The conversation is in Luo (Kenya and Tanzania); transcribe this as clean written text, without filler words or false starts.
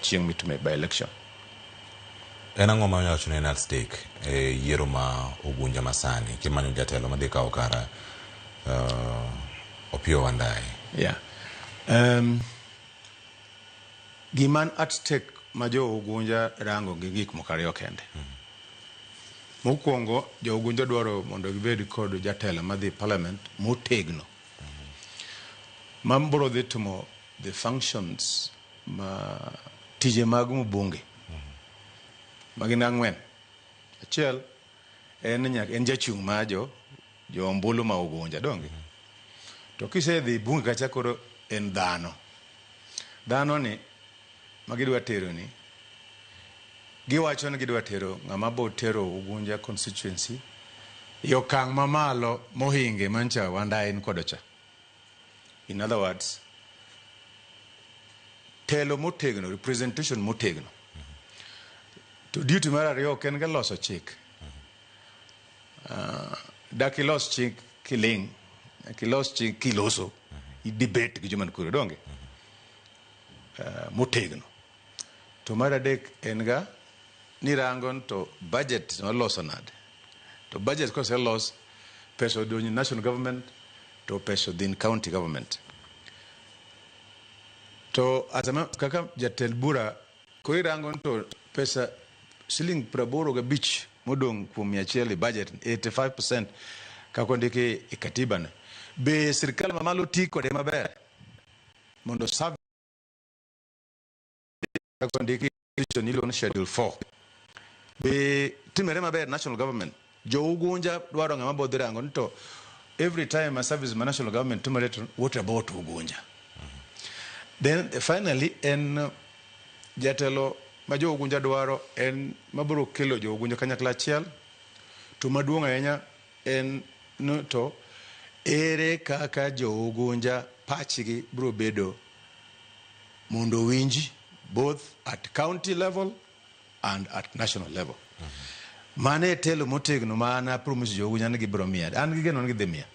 Chieng' mitime by election. En ang'o ma wacho ni en at stake e yiero ma Ugunja masani kimanyo jatelo madhi kawo kara Opiyo Wandayi? Yeah. Gima at stake ma jo Ugunja rango gi gik moko ariyo kende. Mokwongo, jo Ugunja dwaro mondo gibed kod jatelo madhi parliament motegno, ma biro dhi timo the functions ma tije mag mbunge ma gin ang'wen. Achiel en nyaka en jachung' mar jo ombulu ma Ugunja, donge? To kisedhi bunge kacha, koro en dhano. Dhano ni ma gidwa tero ni, giwacho ni gidwa tero ng'ama bo tero Ugunja constituency e okang' mamalo mohinge mancha Wandayi ni kodo cha. In other words, telo motegno, representation motegno. To duty mar ariyo ok en ga loso chik. Dak ilos chik kiling', nyaka ilos chik kiloso, i debate gi joma ni kure, donge? Motegno. To mar adek en ga ni rango ni to budget noloso nade. To budget koselos, pesa odonjo national government to pesa odhi county government. To as kaka jatend bura, koro irango ni to pesa siling 85 modong' kuom 100 e budget, 85% kaka ondiki e katiba ne. Be sirikal mamalo ti kode maber mondo serve kaka ondiki e iluongo ni schedule 4? Be timore maber national government? Jo Ugunja dwaro ng'ama bo dhi rango ni to every time a service ma national government timore, to what about Ugunja? Then finally, en jatelo ma jo Ugunja dwaro en mabiro kelo jo Ugunja kanyakla achiel. To maduong' ahinya en no to ere kaka jo Ugunja pachgi biro bedo mondo owinji both at county level and at national level. Mano e telo motegno ma an a promise jo Ugunja ni gibiro miya. An gi geno ni gidhi miya.